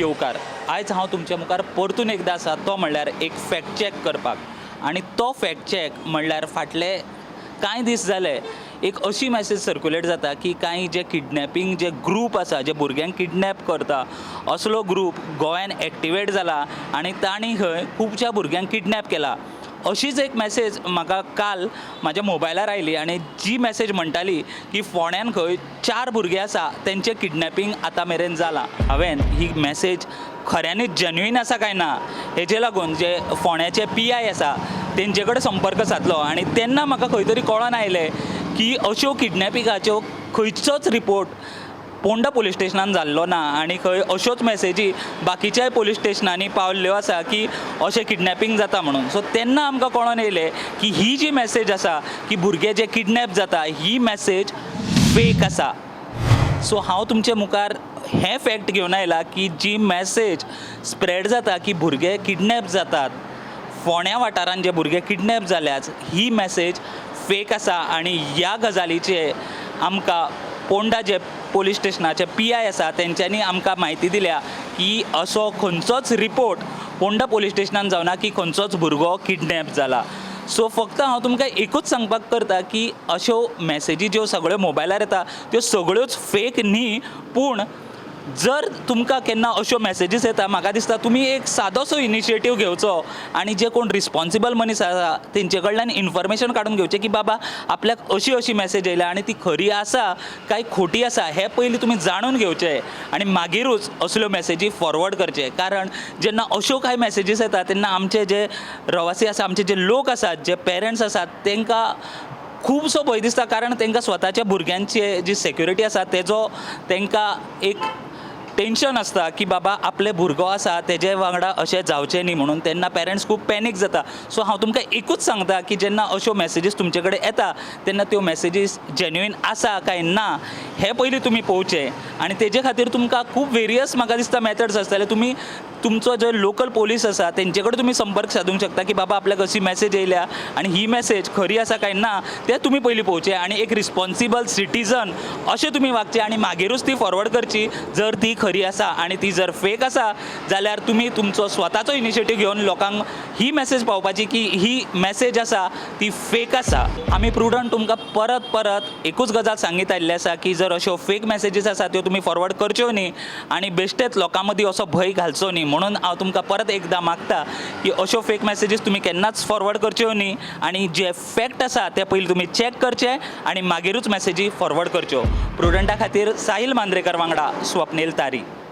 येवकार. आयज हांव तुमच्या मुखार परतून एकदां आसा तो म्हणल्यार एक फॅक्ट चॅक करपाक आनी तो फॅक्ट चॅक म्हणल्यार फाटले कांय दीस जाले एक अशी मॅसेज सर्कुलेट जाता की कांय जे किडनॅपींग जे ग्रूप आसा, जे भुरग्यांक किडनॅप करता, असलो ग्रूप गोंयान एक्टिवेट जाला आनी तांणी खंय खुबश्या भुरग्यांक किडनॅप केला. अशीच एक मॅसेज म्हाका काल म्हाज्या मोबायलार आयली आनी जी मॅसेज म्हणटाली की फोंड्यान खंय चार भुरगे आसा, तेंचें किडनॅपींग आतां मेरेन जालां. हांवें ही मॅसेज खऱ्यांनीच जेन्युइन आसा काय ना हेजे लागून जे फोंड्याचे पी I आसा तेंचे कडेन संपर्क सादलो आनी तेन्ना म्हाका खंय तरी कळोन आयलें की अश्यो किडनॅपिंगाच्यो खंयचोच रिपोर्ट पोंडा पोलीस स्टेशनान जाल्लो ना आनी खंय अश्योच मॅसेजी बाकीच्याय पोलीस स्टेशनांनी पावल्ल्यो आसा की अशें किडनॅपींग जाता म्हणून. सो तेन्ना आमकां कळोन येयलें की ही जी मॅसेज आसा की भुरगे जे किडनॅप जाता, ही मॅसेज फेक आसा. सो हांव तुमचे मुखार हें फॅक्ट घेवन आयला की जी मॅसेज स्प्रेड जाता की भुरगे किडनॅप जातात, फोंड्या वाठारान जे भुरगे किडनॅप जाल्यात, ही मॅसेज फेक आसा. आनी ह्या गजालीचे आमकां पोंडा जे पोलीस स्टेशनाचे पी I आसा तेंच्यांनी आमकां म्हायती दिल्या की असो खंयचोच रिपोर्ट पोंडा पोलीस स्टेशनान जावना की खंयचोच भुरगो किडनॅप जाला. सो फक्त हांव तुमकां एकूच सांगपाक करता की अश्यो मॅसेजी ज्यो सगळ्यो मोबायलार येता त्यो सगळ्योच फेक न्ही, पूण जर तुमकां केन्ना अश्यो मॅसेजीस येता, म्हाका दिसता तुमी एक सादोसो इनिशिएटीव घेवचो आनी जे कोण रिस्पोन्सिबल मनीस आसा तेंचे कडल्यान इन्फॉर्मेशन काडून घेवचें की बाबा, आपल्याक अशी अशी मॅसेज येयल्या आनी ती खरी आसा काय खोटी आसा हें पयलीं तुमी जाणून घेवचें आनी मागिरूच असल्यो मॅसेजी फॉरवर्ड करचे. कारण जेन्ना अश्यो कांय मॅसेजीस येता तेन्ना आमचे जे रवासी आसा, आमचे जे लोक आसात, जे पेरंट्स आसात, तांकां खुबसो भंय दिसता, कारण तांकां स्वताच्या भुरग्यांचे जी सेक्युरिटी आसा तेजो तांकां एक टेंशन आसता की बाबा, आपले भुरगो आसा तेजे वांगडा अशें जावचें न्ही म्हणून. तेन्ना पेरंट्स खूब पॅनीक जाता. सो हांव तुमकां एकूच सांगता की जेन्ना अश्यो मॅसेजीस तुमचे कडेन येता तेन्ना त्यो मॅसेजीस जेन्युइन आसा काय ना हें पयलीं तुमी पळोवचें. आनी तेजे खातीर तुमकां खूब वेरियस म्हाका दिसता मॅथड्स आसतले. तुमी तुमचो जो लोकल पोलीस आसा तेंचे कडेन तुमी संपर्क सादूंक शकता की बाबा, आपल्याक अशी मॅसेज येयल्या आनी ही मॅसेज खरी आसा काय ना तें तुमी पयलीं पळोवचें आनी एक रिस्पोन्सिबल सिटीजन अशें तुमी वागचें आनी मागीरूच ती फॉरवर्ड करची जर ती खरी आसा. आनी ती जर फेक आसा जाल्यार तुमी तुमचो स्वताचो इनिशिएटीव घेवन लोकांक ही मॅसेज पावपाची की ही मॅसेज आसा ती फेक आसा. आमी प्रुडंट तुमकां परत परत एकूच गजाल सांगीत आयिल्ले आसा की जर अश्यो फेक मॅसेजीस आसा त्यो तुमी फॉरवर्ड करच्यो न्ही आनी बेश्टेच लोकां मदीं असो भंय घालचो न्ही. म्हणून हांव तुमकां परत एकदां मागता की अश्यो फेक मॅसेजीस तुमी केन्नाच फॉरवर्ड करच्यो न्ही आनी जे फॅक्ट आसा ते पयलीं तुमी चॅक करचे आनी मागीरूच मॅसेजी फॉरवर्ड करच्यो. प्रुडंटा खातीर साहील मांद्रेकर वांगडा स्वप्नील तारी.